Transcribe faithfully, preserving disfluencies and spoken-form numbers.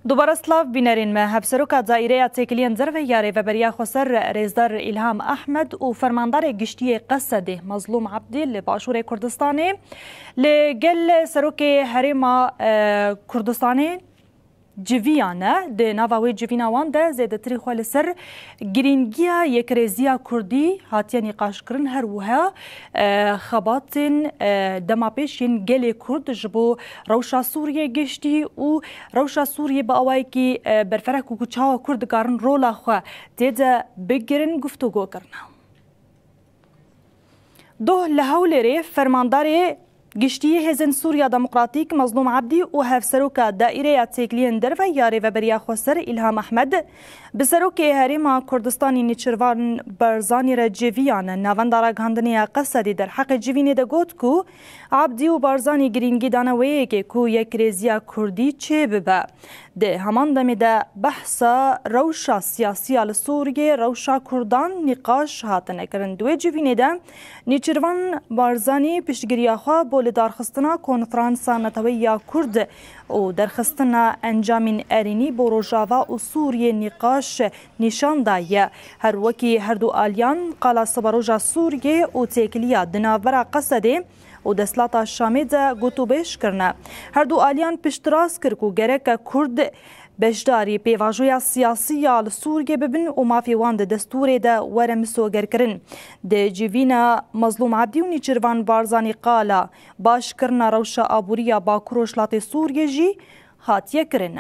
Dubare silav bînerên me. Hevseroka Daîreya Têkiliyên Derve ya Rêveberiya Xweser Rêzdar Îlham Ehmed û Fermandarê Giştî yê Qesedê Mezlûm Ebdî li Başûrê Kurdistanê li gel Serokê Herêma, e, Kurdistanê civiyane. Di nava wê civîna wan de zêdetirî xwe li ser girîngiya yekrêziya Kurdî hatiye nîqaşkirin, her wiha, e, xebatên, e, dema pêş yên gelê Kurd ji bo rewşa Sûriyê giştî û rewşa Sûriyê bi awayekî, e, berferek û ku çawa Kurd dikarin rola xwe tê de bigirin, guftûgo kirine. Doh li Hewlêrê fermandarê giştî yê Hêzên Sûriya Demokratîk Mezlûm Ebdî û hevseroka Daîreya Têkiliyên Derve ya Rêveberiya Xweser Îlham Ehmed bi Serokê Herêma Kurdistanî Nêçîrvan Barzanî re civiyane. Navenda ragihandinê ya Qesedê derheqê civînê de got ku Ebdî û Barzanî girîngî dane wê yekê ku yekrêziya Kurdî çêbibe. Di heman demê de behsa rewşa siyasî ya li Sûriyê, rewşa Kurdan nîqaş hatine kirin. Di wê civînê de Nêçîrvan Barzanî piştgiriya xwe bo lidarxistina Konferansa Neteweyî ya Kurd û derxistina encamên erênî bo Rojava û Sûriyê nîqaş nîşan daye. Her wekî her du aliyan qala siberoja Sûriyê û têkiliya di navbera Qesedê û desthilata Şamê de gotûbêj kirine. Her du aliyan piştrast kir ku gereke Kurd beşdarî pêvajoya siyasî ya li Sûriyê bibin û mafê wan di destûrê de were misogerkirin. Di civîna Mezlûm Ebdî û Nêçîrvan Barzanî qala başkirina rewşa aborî ya Bakur Rojhilatê Sûriyê jî hatiye kirin.